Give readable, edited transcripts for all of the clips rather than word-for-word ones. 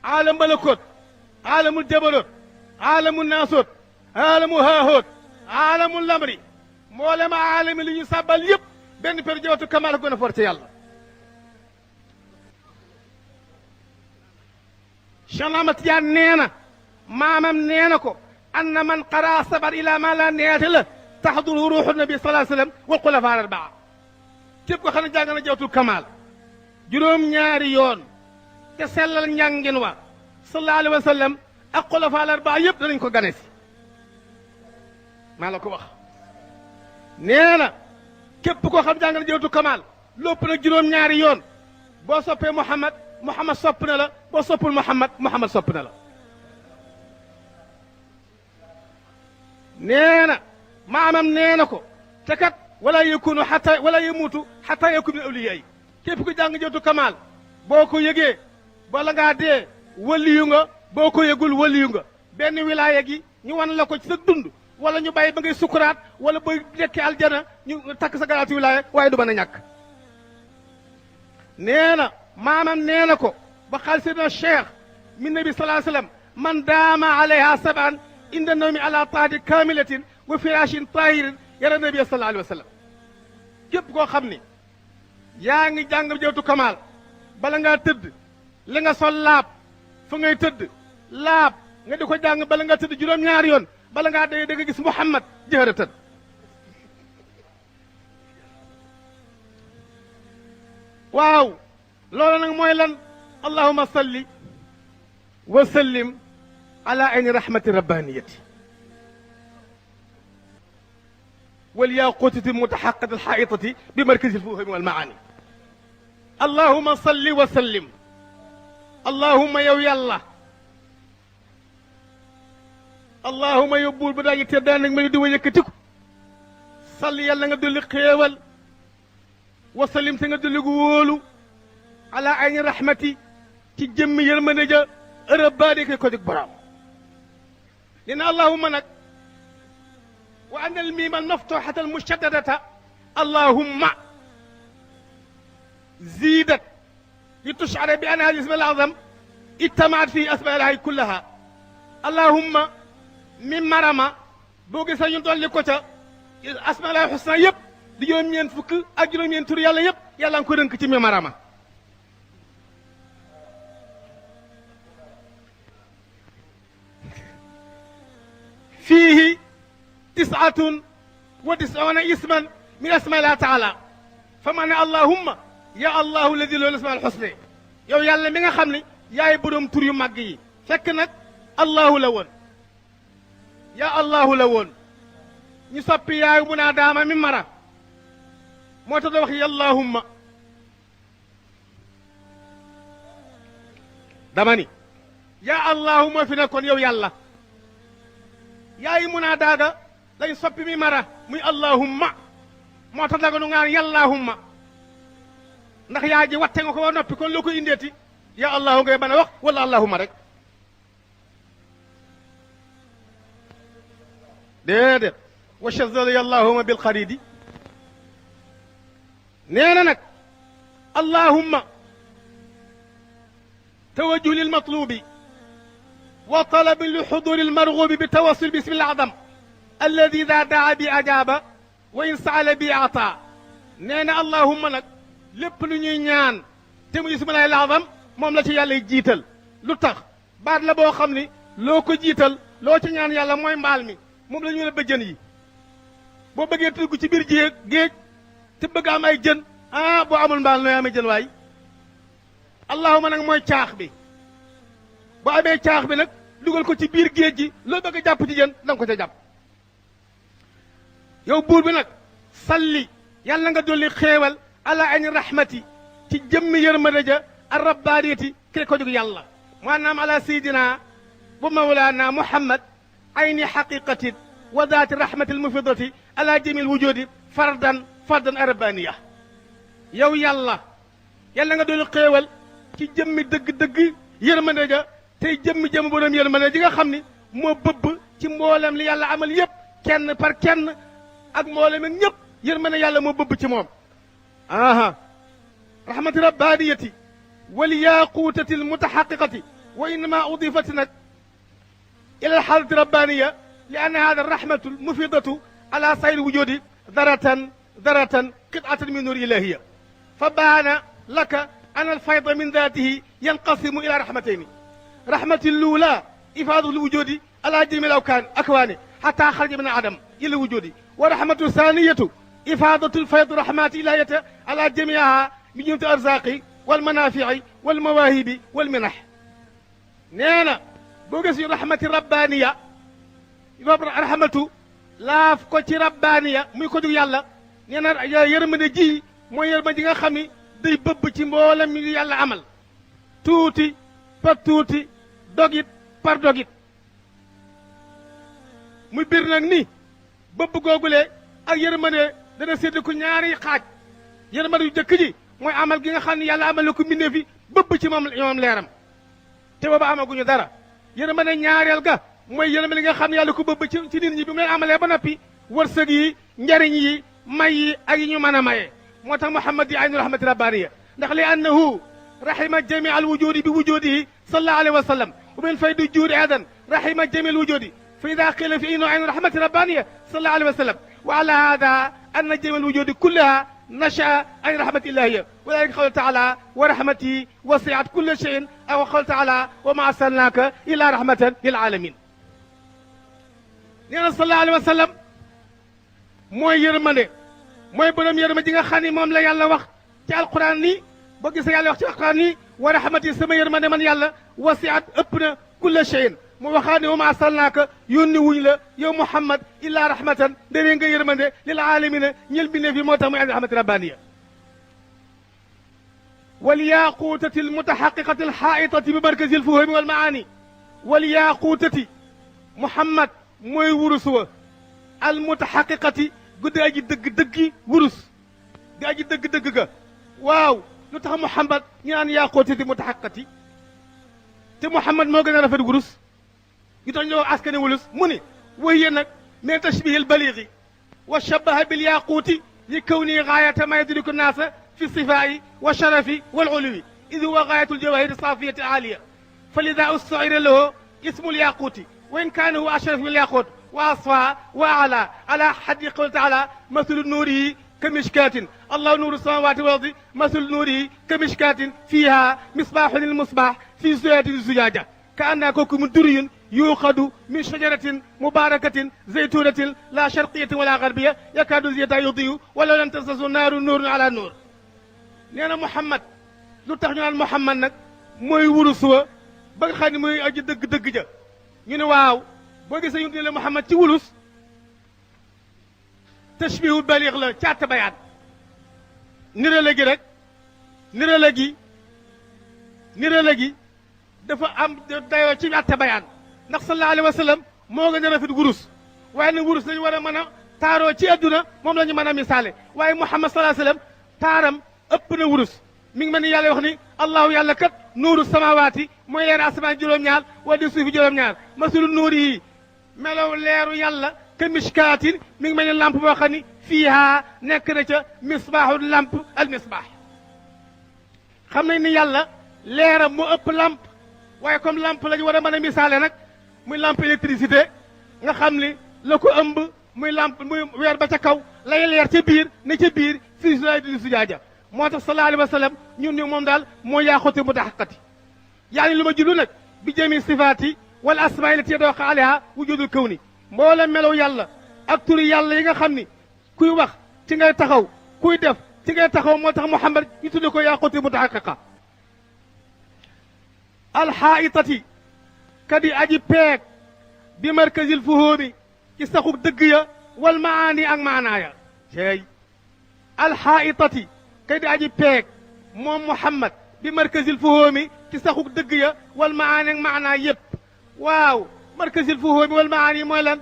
عالم ملكوت عالم الجبروت عالم الناسوت عالم هاهوت عالم الامر مولم عالم اللي يسابل يب بن برجوتو كمال غنا فورتي يالا شنامت يا نينا مامم نينكو ان من قرا صبر الى ما لا نيات له تحضره روح النبي صلى الله عليه وسلم والخلفاء الاربعه كيف كو خنا جاغنا جوتو كمال جوروم ñaari yoon te sellal njàngin wa sallallahu alayhi wa sallam ak xulafa al arbaa yëpp danañ ko gane si maa la ko wax nee na képp koo xam jàng na jawtu kamal lépp nag juróom ñaari yoon boo soppee Muhammad Muhammad sopp na la boo soppul Muhammad Muhammad sopp na la nee na maamam nee na ko te kat wala yakunu xata wala yamuutu xata yakun min awliyaa yi képp ku jàng jawtu kamal boo ko yëgee bala ngaa dee waliyu nga boo ko yëgul waliyu nga benn wilaaya gi ñu wan la ko ci sa dund wala ñu bàyyi ba ngay sukuraat wala ba dekkee aljana ñu takk sa garaatu wilaaya waaye du mën a ñàkk nee na maamam nee na ko ba xaal seydina cheikh min nabi salaa sallam man daama alayha saban inda nawmi ala taati kamilatin wa firashin tahirin yara nabi sallallahu alayhi wa sallam képp koo xam ni yaa ngi jàng jawtu kamal bala ngaa tëdd li nga sol laab fa ngay tëdd laab nga di ko jàng bala ngaa tëdd juróom-ñaari yoon bala ngaa dee da nga gis Muhammad jëhëratan waaw loolu nag mooy lan allahumma salli wa sallim ala ayni rahmati rabbaniyati wal yaqutati mutahaqqat al haitati bi markaz al fuhum wal maani اللهم صل وسلم اللهم يو يلا اللهم يبول بداي تدان من دو يكتيكو صل يلا nga doli xewal وسلم nga doli wolu على عين رحمتي ci jëm yermane ja rabbaade ko dik borom lina اللهم nak وان الميم المفتوحه المشدده اللهم زيدت لتشعر بأن هذا الاسم الأعظم اجتمعت فيه أسماء الله كلها اللهم من مرمى بوغي سا يندول لكوتا أسماء الله الحسنى يب دي يوم ين فك ak juroom yen tur yàlla yeb yàlla ko rënk ci mi marama فيه 99 اسما من أسماء الله تعالى فمعنى اللهم ya allahu alladi lahu al-asmaa al-husna yow yàlla mi nga xam ne yaay borom tur yu màgg yi fekk nag allahu la woon ya allahu la woon ñu soppi yaayu mu naa daama mi mara moo tax da wax yallahumma dama ni ya allahu moo fi nekkoon yow yàlla yaayu mu naa daaga lañ soppi mi mara muy allahumma moo tax daga nu ngaan yallahumma ndax yaa ji watte nga ko ba noppi kon loo ko indeeti ya allahu ngay mën a wax wala allahuma rek déedéet wa shazala allahuma bil xaridi nee na nag allahumma tawajjuh lil matlubi wa talab li xuduri al marghubi bi tawassul bi ismi al azam alladi ida daa bi ajaaba wa in saala bi ata nee na allahumma nag lépp lu ñuy ñaan te mu ismullahi al-azam moom la ci yàlla jiital lu tax baat la boo xam ni loo ko jiital loo ci ñaan yàlla mooy mbaal mi moom la ñu ne bëjjën yi boo bëggee tugg ci biir géej te bëgg am ay jën boo amul mbaal nooy amee jën waay allahuma nag mooy caax bi boo amee caax bi nag dugal ko ci biir géej gi loo bëgg a jàpp ci jën danga ko ca jàpp yow buur bi nag salli yàlla nga dolli xéewal ala ayni rahmati ci jëmmi yërmande ja arrabbaaniyati ki ko jóg yàlla maanaam ala sayidina wa mawlaana muhammad ayni xaqiqatin wa daati rahmati almufidati ala jami alwujudi fardan arabbaaniya yow yàlla yàlla nga doon xéewal ci jëmmi dëgg-dëgg yërmande ja tey jëmmi jëmm borom yërmande ji nga xam ni moo bëbb ci mboolem li yàlla amal yépp kenn par kenn ak mboolem ak ñëpp yërmande yàlla moo bëbb ci moom رحمة ربانية والياقوتة المتحققة وإنما أضيفت نك إلى الحالة الربانية لأن هذا الرحمة المفيضة على سائر الوجود ذرة قطعة من نور إلهية. فبان لك أن الفيض من ذاته ينقسم إلى رحمتين: رحمة الأولى إفاضة الوجود على جميع الأكوان حتى خرج من العدم إلى الوجود، ورحمة الثانية إفاضة الفيض رحمات إلهية على جميعها من جملة الأرزاق والمنافع والمواهب والمنح. نينا بوغس رحمة ربانية رحمة laaf ko ci rabbaaniya muy ko jug yàlla nee na yërmande ji mooy yërmande ji nga xam ni day bëbb ci mboolem mi yàlla amal tuuti par tuuti dogit par dogit muy bir nag ni bëbb googule ak yërmande dana sédd ko ñaari xaaj. yërmande yu jëkk ji mooy amal gi nga xam ne yàlla amal ko mbindee fi bëbb ci moom leeram te booba amaguñu dara. yërmande ñaareel ga mooy yërmande nga xam ne yàlla ko bëbb ci nit ñi bi mu leen amalee ba noppi wërsëg yi njariñ yi may yi ak yi ñu mën a maye. moo tax Muhammad di aynu rahmati rabbaniya ndax li annahu rahima jami al wujudi bi wujudihi sallallahu alayhi wa sallam wa min faydi juudi adan rahima jami al wujudi fa ida qila fi innahu aynu rahmati rabbaniya sallallahu alayhi wa sallam wa ala hada anna jami al wujudi kullaha nasha an rahmati illahiya wa dalika qawlu taala wa rahmati wasiat kulla shay'in aw qawlu taala wa ma arsalnaka illa rahmatan lil alamin. nee na sallallahu alayhi wa sallam mooy yërmande mooy borom yërmande ji nga xam ni moom la yàlla wax ci alquran ni boo gisee yàlla wax ci alquran ni wa rahmati sama yërmande man yàlla wasiat ëpp na kulla shay'in mu waxaat ne wa ma arsalnaaka yónni wuñ la yow Muhammad illa rahmatan dane nga yërmande lil alamina ñël bi ne fi moo tax muy andi rahmati rabbaniya. wal yaquutati al mutahaqiqati al xaaitati bi markazi al fuhumi wal maani. wal yaquutati Muhammad mooy wurus wa al mutahaqiqati guddi aji dëgg-dëggi wurus di aji dëgg-dëgg ga. waaw lu tax Muhammad ñu naan yaquutati mutahaqiqati te Muhammad moo gën a rafet wurus ñu tax ñoo askane wulus mu ni wahiya nag min tashbihi albaligi wa shabaha bilyaquuti li kawni gaayata ma yadriku naasa fi sifaa'i wa sharafi wal uluwi id huwa gaayatu aljawahiri safiyati aaliya falida ustu'ira lahu ismu alyaquuti wa in kaana huwa ashraf min alyaquut wa asfa wa ala ala haddi qawli taala mathalu nuurihi كمشكاة الله نور السماوات والأرض مثل نوره كمشكاة فيها مصباح للمصباح في زجاجة الزجاجة كأنها كوكب دري يوقد من شجرة مباركة زيتونة لا شرقية ولا غربية يكاد زيتها يضيء ولو لم تمسسه نار نور على نور. نينا محمد lu tax ñu naan Muhammad nag mooy wurus wa ba nga xam ne mooy aji dëgg-dëgg ja ñu ne waaw boo gisee ñu ne la Muhammad ci wulus tashbihu baliix la caat bayaan nirale gi rek nirale gi dafa am dayoo ci atta bayaan ndax sallallahu alayhi wa sallam moo gën a rafet wurus waaye nag wurus lañu war a mën a taaroo ci adduna moom la ñu mën a misaale waaye Muhammad sallallahu alayhi wa sallam taaram ëpp na wurus mi ngi mel ni yàlla wax ni allahu yàlla kat nuuru samawaati mooy leer asamaan juróom-ñaar wala di suufi juróom-ñaar masulu nuuri yi melow leeru yàlla ka mishkaatin mi ngi mel ni lamp boo xam ni fiiha nekk na ca misbaaxu lamp al misbaax xam nañ ni yàlla leeram moo ëpp lamp waaye comme lamp la ñu war a mën a misaale nag muy lamp électricité nga xam ni la ko ëmb muy lamp muy weer ba ca kaw lay leer ca biir ne ca biir fii su di sujaaja moo tax sallallahu alayhi wa sallam ñun ni moom daal moo yaaxute mutahaqqati yaa ni lu ma jublu nag bi jami sifaati wal asmaa lati yadooqa alayha wujudul kawni mboolem melow yàlla ak turi yàlla yi nga xam ni kuy wax ci ngay taxaw kuy def ci ngay taxaw moo tax Muhammad ñu tudde ko yaaxute mutahaqqiqa alxaayitati kadi aji peeg bi markazil fuhoomi ci saxuk dëgg ya wal maani ak maanaaya cey alxaayitati kadi aji peeg moom Muhammad bi markazil fuhoomi ci saxuk dëgg ya wal maani ak maanaa yépp waaw markazil fuhoomi wal maani mooy lan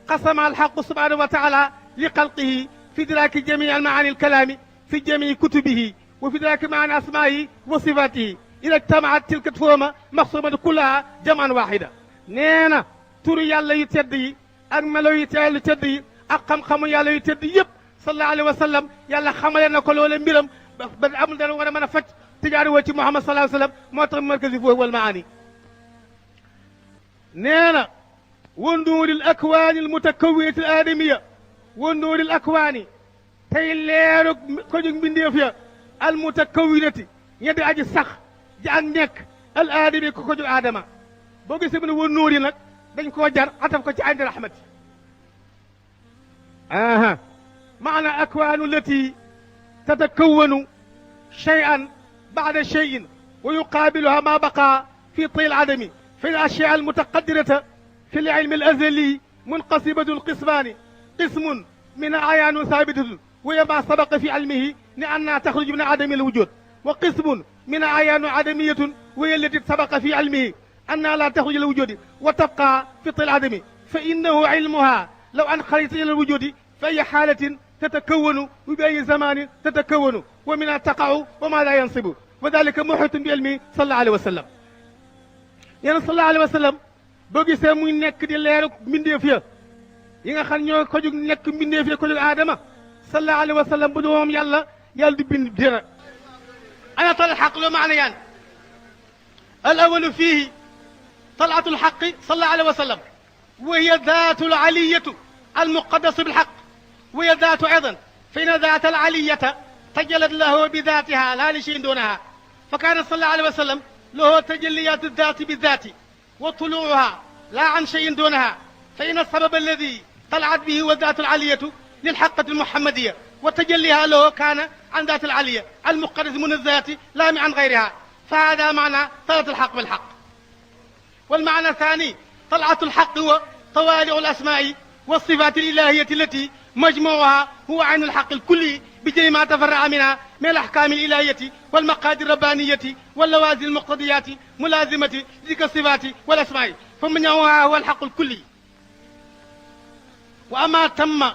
qasama alxaqu subhanahu wa taala li xalqihi fi idraaki jamii almaani alkalaami fi jamii kutubihi wa fi idraaki maani asmaahi wa sifaatihi ila ijtamaat tilka fuhuma maqsumatu kullaha jaman waxida nee na turu yàlla yu tedd yi ak melo yu tedd yi ak xam-xamu yàlla yu tedd yëpp sallallahu alayhi wa sallam yàlla xamale na ko loola mbiram ba amul dara war a mën a faj tijaari woo ci Muhammad sallallahu alayhi wa sallam moo tax markazi fuhum wal maani نانا ونور الأكوان المتكونة الآدمية ونور الأكوان تي ليرك كوجك بنديفيا المتكونة يدي أجي سخ جان نيك الآدمي كوجك آدم بوغي سيبن ونوري نك dañ koo jar ataf ko ci ayni rahmati معنى أكوان التي تتكون شيئا بعد شيء ويقابلها ما بقى في طي العدم في الأشياء المتقدرة في العلم الأزلي منقسمة القسمان قسم من عيان ثابتة وهي ما سبق في علمه لأنها تخرج من عدم الوجود وقسم من عيان عدمية وهي التي سبق في علمه أنها لا تخرج إلى الوجود وتبقى في طي العدم فإنه علمها لو أن خرجت إلى الوجود فأي حالة تتكون وبأي زمان تتكون ومنها تقع وما لا ينصب وذلك محيط بعلمه صلى الله عليه وسلم يعني صلى الله عليه وسلم boo gisee muy nekk di leeru mbindeef ya yi nga xam ñoo ko jóg nekk mbindeef ya ko jóg aadama sallallahu alayhi wa sallam bu du moom yàlla du bind dara ana tal xaq lu maanayaan al awalu fiihi طلعة الحق صلى الله عليه وسلم وهي ذات العلية المقدس بالحق وهي ذات أيضا فإن ذات العلية تجلت له بذاتها لا لشيء دونها فكان صلى الله عليه وسلم له تجليات الذات بالذات وطلوعها لا عن شيء دونها فإن السبب الذي طلعت به هو الذات العلية للحقة المحمدية وتجليها له كان عن ذات العلية المقدس من الذات لا عن غيرها فهذا معنى طلعة الحق بالحق والمعنى الثاني طلعة الحق هو طوالع الأسماء والصفات الإلهية التي مجموعها هو عين الحق الكلي بجميع ما تفرع منها من الأحكام الإلهية والمقادير الربانية واللوازم المقتضيات ملازمة تلك الصفات والأسماء فمنها هو الحق الكلي وأما تم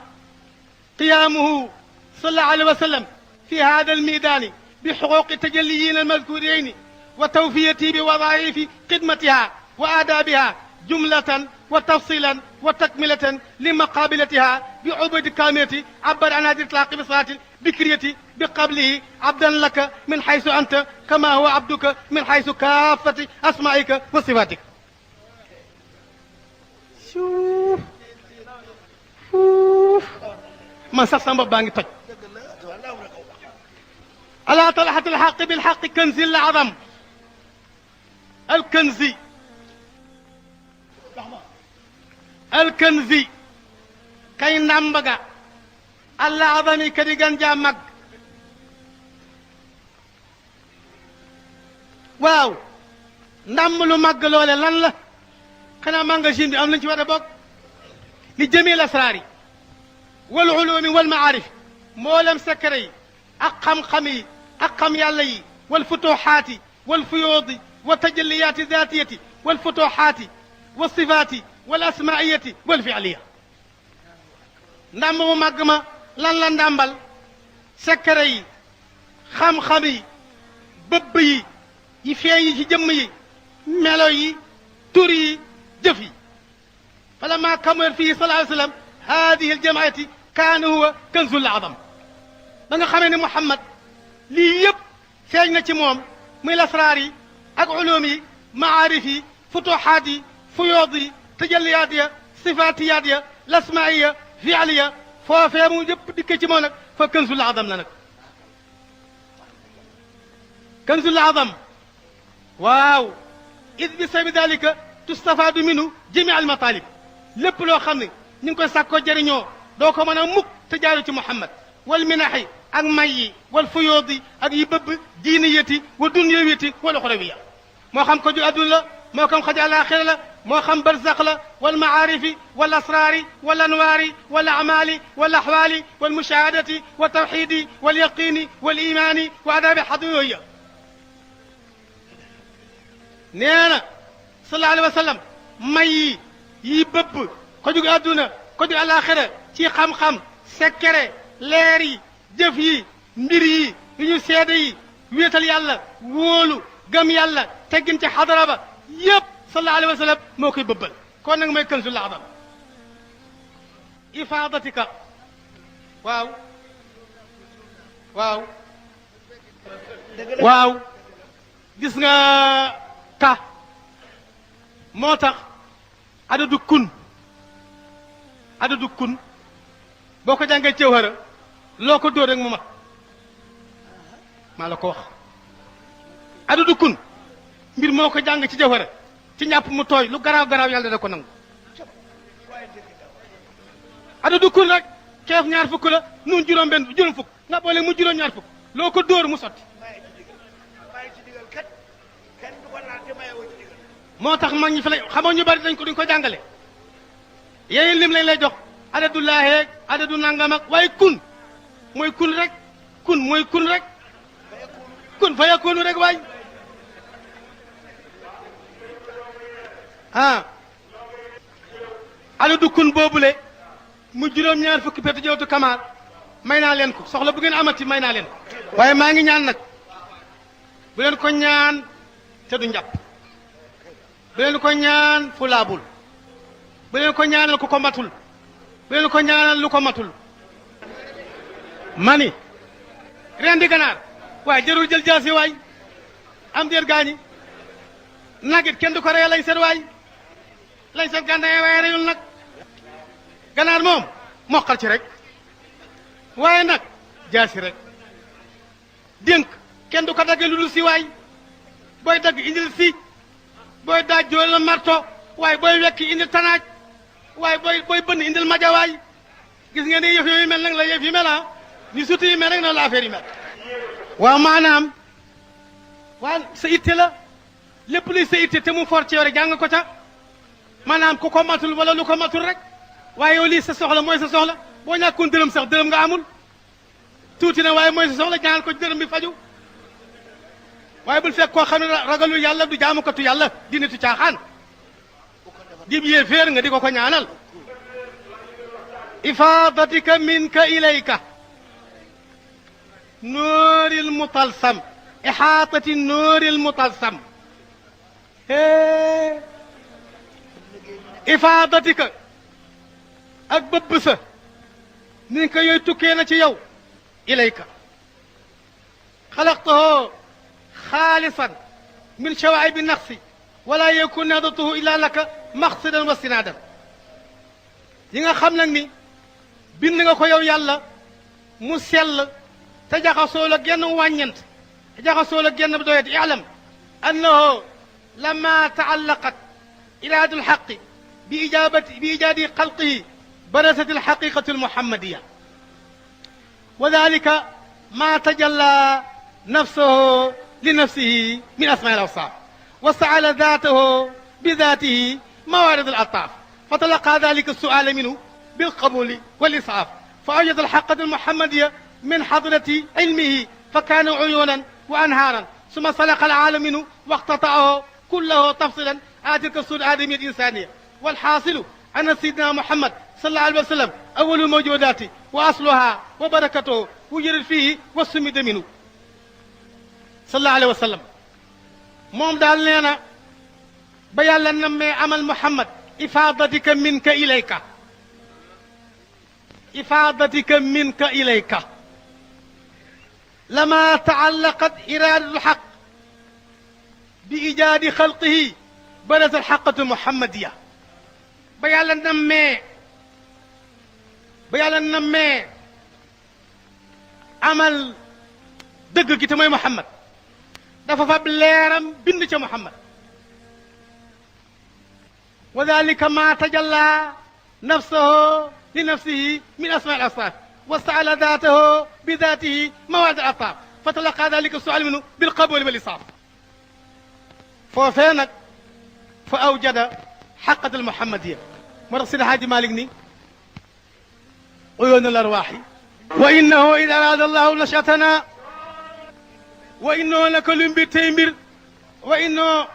قيامه صلى الله عليه وسلم في هذا الميدان بحقوق التجليين المذكورين وتوفيته بوظائف خدمتها وآدابها جملة وتفصيلا وتكملة لمقابلتها بعبد كاملة عبر عن هذه الإطلاق بصلاة بكرية بقبله عبدا لك من حيث أنت كما هو عبدك من حيث كافة أسمائك وصفاتك شوف ما سسم بانغي تج ألا طلحة الحق بالحق كنز العظم الكنزي الكنزي كي نمبغا العظمي كدي جنجا مج واو نملو مج لولé lan la xana magasin bi am lañ ci wara bok li jëmee lasraari wal ulumi wal ma'arif moolam sakray ak xam-xam yi ak xam yàlla yi wal futuhaati wal fuyuudi والتجليات الذاتية والفتوحات والصفات والأسمائية والفعلية نعم مغما لن نعمل سكري خمخمي ببي يفيي جمي ملوي توري جفي فلما كمل فيه صلى الله عليه وسلم هذه الجماعة كان هو كنز العظم من خمين محمد ليب فينا تموم من الأسرار ak ulumi maarifi futuhaati fuyuudi tajalliyaat ya sifaatiyaat ya lasmaiya fialiya foofee mu yëpp dikke ci moom nag fa kanzul azam la nag kanzul azam waaw id bi sabi dalika tustafaadu minhu jami al matalib lépp loo xam ne ñu ngi koy sàkkoo jëriñoo doo ko mën a mukk te jaaru ci Muhammad wal minaxi ak may yi wal fuyuudi ak yi bëbb diiniyati wa dunyawiyati wal uxrawiya moo xam ko ju adduna la moo xam xaja alaxira la moo xam barzaq la wal maarifi wal asraari wal anwaari wal amaali wal axwaali wal mushaahadati wa tawxiidi wal yaqiini wal imaani wa adaabi xaduyooya nee na sallallahu alayhi wa sallam may yi bëbb ko ju adduna ko ju alaxira ci xam-xam sekkere leer yi jëf yi mbir yi yu ñu seede yi wéetal yàlla wóolu gëm yàlla teggin ci xadara ba yëpp sallallahu alayhi wa sallam moo koy bëbbal kon nag mooy kanzul azam ifaadatika waaw waaw waaw gis nga ka moo tax adadu kun boo ko jàngee Jawhara loo ko dóor rek mu mat maa la ko wax adadu kun mbir moo ko jàng ci Jawhara ci ñàpp mu tooy lu garaaw garaaw yàlla da ko nangu adadu kun rek keef ñaar fukk la nun juróom fukk nga boole mu juróom ñaar fukk loo ko dóor mu sotti moo tax mag ñi fi lay xamoo ñu bari duñ ko jàngale yéen lim lañ lay jox adadu laaheeg adadu nangam ak waaye kun mooy kun rek kun mooy kun rek kun fa yakunu rek waay adadu kun boobule mu juróom-ñaar fukki peti jawtu kamaal may naa leen ko soxla bu ngeen amati may naa leen ko waaye maa ngi ñaan nag bu leen ko ñaan te du njàpp bu leen ko ñaan fu laabul bu leen ko ñaanal ku ko matul bu leen ko ñaanal lu ko matul mani ren di ganaar waaye jërul jël jaasi waay am déet gaañi nagit kenn du ko reye lañ seet waay lañ seet gànnaay waaye reyul nag ganaar moom moqal ci rek waaye nag jaasi rek dénk kenn du ko daggee lu dul si waay booy dagg indil si booy daaj jool la marto waaye booy wekki indil tanaaj waaye booy bënn indil maja waay gis ngeen ni yëf yooyu mel nag la yëf yi mel ni suti yi mel rek na la affaire yi mel waaw maanaam waa sa itte la lépp luy sa itte te mu for ci yow rek jàng ko ca maanaam ku ko matul wala lu ko matul rek waaye yow lii sa soxla mooy sa soxla boo ñàkkoon dërëm sax dërëm nga amul tuuti na waaye mooy sa soxla ñaan ko dërëm bi faju waaye bul fekk koo xam ne ragalul yàlla du jaamukatu yàlla di nitu caaxaan dib yéeféer nga di ko ñaanal ifaadatika minka ilayka nuuril mutalsam ihaatati nuuril mutalsam ifaadatika ak bëbb sa ni ko yooyu tukkee na ci yow ilayka xalaqtahu xaalisan min shawaa'ibi naqsi wala yakun nadatuhu illa laka maqsidan wa sinaadan yi nga xam nag ni bind nga ko yow yàlla mu sell te jaxasoo la genn wàññent te jaxasoo la genn doyet i'lam annahu lamma taallaqat iraadatu lxaqi bi ijaadi xalqihi برزت الحقيقة المحمدية وذلك ما تجلى نفسه لنفسه من أسماء الأوصاف واستعال ذاته بذاته موارد الألطاف فتلقى ذلك السؤال منه بالقبول والإسعاف فأوجد الحقة المحمدية من حضرة علمه فكان عيونا وأنهارا ثم سلق العالم منه واقتطعه كله تفصيلا على تلك الصورة الآدمية الإنسانية والحاصل أن سيدنا محمد صلى الله عليه وسلم أول الموجودات وأصلها وبركته وجرت فيه والسمد منه صلى الله عليه وسلم موم دال نينا با يالا نمي عمل محمد إفاضتك منك إليك إفاضتك منك إليك لما تعلقت إرادة الحق بإيجاد خلقه برز الحقة المحمدية ba yàlla nammee amal dëgg gi te mooy Muhammad dafa fab leeram bind ca Muhammad wa dalika ma tajalla nafsahu li nafsihi min asmaa al awsaaf wastaala daatahu bi daatihi mawaad al ataaf fa talaqa dalika sual minhu bil qabuli wal isaaf foofee nag fa awjada حقة المحمدية مرسل حاج مالك ني عيون الأرواح وإنه إذا أراد الله نشأتنا وإنه لكل بتيمبر وإنه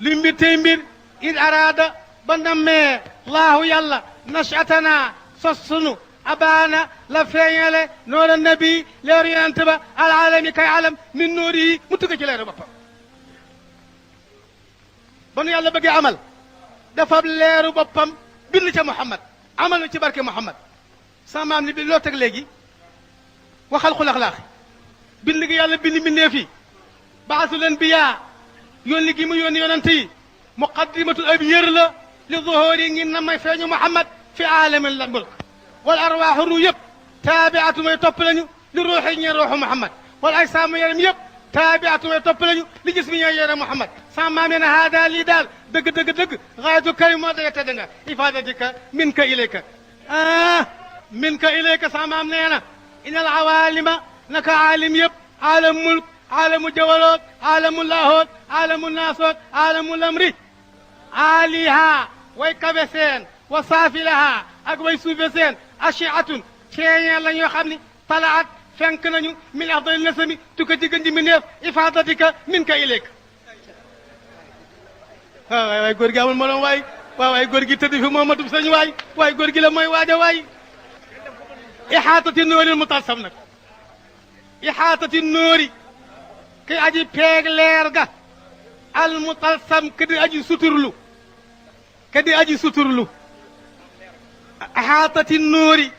لمبتيمبر إذ أراد بنمي الله يلا نشأتنا سسنو أبانا لفينيالي نور النبي لوري أنتبه العالم كي عالم من نوره متكجل ربطا ba nu yàlla bëggee amal dafa leeru boppam bind ca Muhammad amal na ci barke Muhammad sama maam ni bi loo teg léegi waxal xul axlaax bind gi yàlla bind mbindeef yi baasu leen biyaa yónni gi mu yónni yonante yi muqaddimatul ab yër la li zuhuri ngir na may feeñu Muhammad fi aalamin la mulk wal arwaaxu ru yëpp taabiatu may topp lañu li ruuxi ñeen ruuxu Muhammad wal ajsaamu yaram yëpp taabiatu may topp lañu li gis mi ñooy yaram Muhammad sama maam nee na haada lii daal dëgg dëgg dëgg gaayatu karim moo daga tedd nga ifadatika minka ilayka minka ilayka sama maam nee na inal awaalima naka aalim yëpp aalam mulk aalamu jawaloot aalamu laahoot aalamu naasoot aalamu lamri aaliha way kabe seen wa saafilaha ak way suufe seen achiatun ceeñeen la ñoo xam ni talaat fenk nañu min afdal nasami tukka ci gën ji mi neef ifadatika minka ilayka waay waay góor gi amul moroom waay waay góor gi tëdd fi Muhammadu sëñ waay góor gi la mooy waaja waay ixaatati nóoril mutalsam nag ixaatati nóori ki aji peeg leer ga al mutalsam kadi aji suturlu ixaatati nóori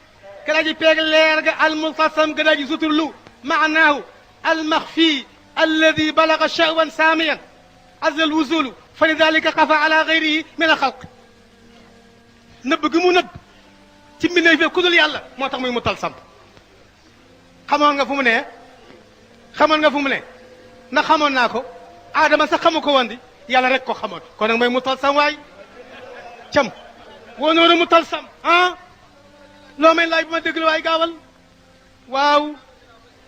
kadi aji peeg leer ga al mutalsam kadi aji suturlu maanaahu al maxfi alladi balaga sha'wan saamiyan azal wusulu fa lidalika xafa ala gayrihi min al xalq nëbb gi mu nëbb ci mbindeef fi ku dul yàlla moo tax muy mutalsam xamoon nga fu mu ne ndax xamoon naa ko Adama sax xamu ko woon di yàlla rek ko xamoon kon nag mooy mutalsam waay cam woo noonu mutalsam loo may laaj bu ma déglu waay gaawal waaw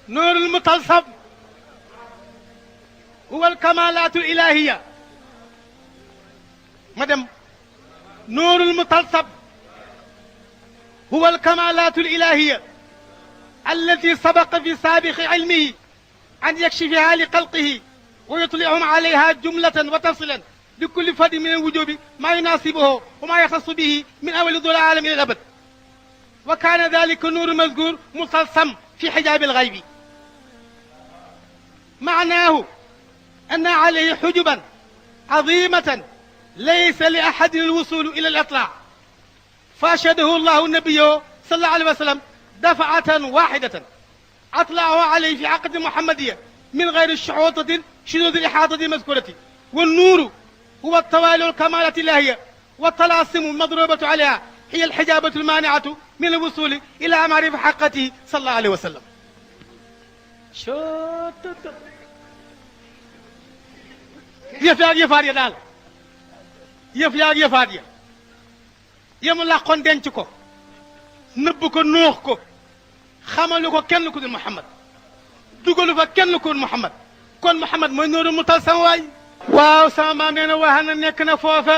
noorul mutalsam huwa alkamalaatu ilahiya ma dem noorul mutalsam huwa alkamalaatu ilahiya allati sabaqa fi saabiqi ilmihi an yakshifiha li xalqihi wa yutlihum alayha jumlatan wa tafsilan li kulli fardin min alwujubi ma yunasibuhu wa ma yaxtassu bihi min awali dul aalam ila al abad wa kaana dalika nuuru mazkur mutalsam fi xijaabi alxaybi maanaahu anna alayhi xujuban azimatan laysa li ahadin alwusulu ila alitlaa فاشهده الله نبيه صلى الله عليه وسلم دفعة واحدة أطلعه عليه في عقد محمدية من غير شعوطة شذوذ الإحاطة المذكورة والنور هو التوالي الكمالة الإلهية والطلاسم المضروبة عليها هي الحجابة المانعة من الوصول إلى معرفة حقته صلى الله عليه وسلم يفاق يا دال يفاق yemu làqoon denc ko nëbb ko noox ko xamalu ko kenn ku dul Muhammad dugalu fa kenn ku dul Muhammad kon Muhammad mooy nooru mutalsam waay waaw sama maam nee na wax na nekk na foofa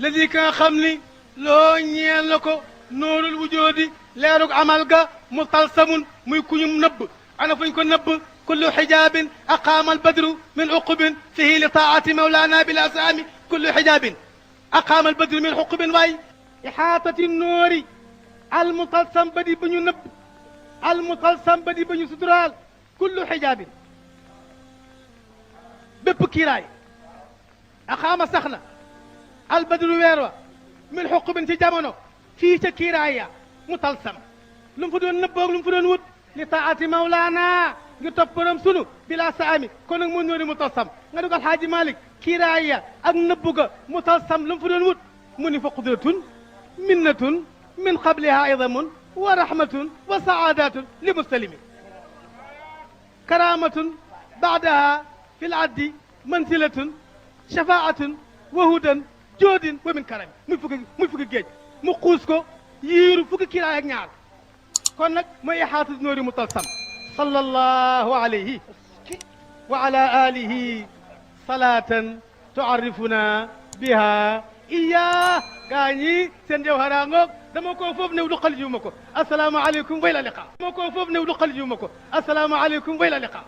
la di ka nga xam ni loo ñeel la ko noorul wujoodi leerug amal ga mutalsamun muy kuñum nëbb ana fuñ ko nëbb kullu xijaabin aqaama albadru min uqubin fihi li taati mawlana bil asaami kullu xijaabin aqaama albadru min uqubin waay ixaatati noori almutalsam ba di ba ñu nëbb almutalsam ba di ba ñu suturaal kullu xijaabin bépp kiiraay axaama sax na albadru weer wa min xuqubin ci jamono fii ca kiiraay ya mutalsam lu mu fa doon nëbboog lu mu fa doon wut li taati mawlaana ngir topp borom sunu bila saami kon nag moo noori mutalsam nga dugal xaaji Malik kiiraay ya ak nëbbu ga mutalsam lu mu fa doon wut mu ni fa qudratun minnatun min qabliha idamun wa rahmatun wa saadatun li muslimin karamatun baadaha fi l addi mansilatun shafaatun wa hudan joodin wa min karami muy fukki géej mu xuus ko yiiru fukki kiraay ak ñaar kon nag mooy ixaatatu noori mutalsam sallallahu alayhi wa ala alihi salatan tuarrifuna biha iya gaa ñi seen jawhara ngoog dama ko foofu new du xal jiw ma ko asalaamaaleykum wa ila liqa dama ko foofu new du xal jiw ma ko asalaamaaleykum wa ila liqa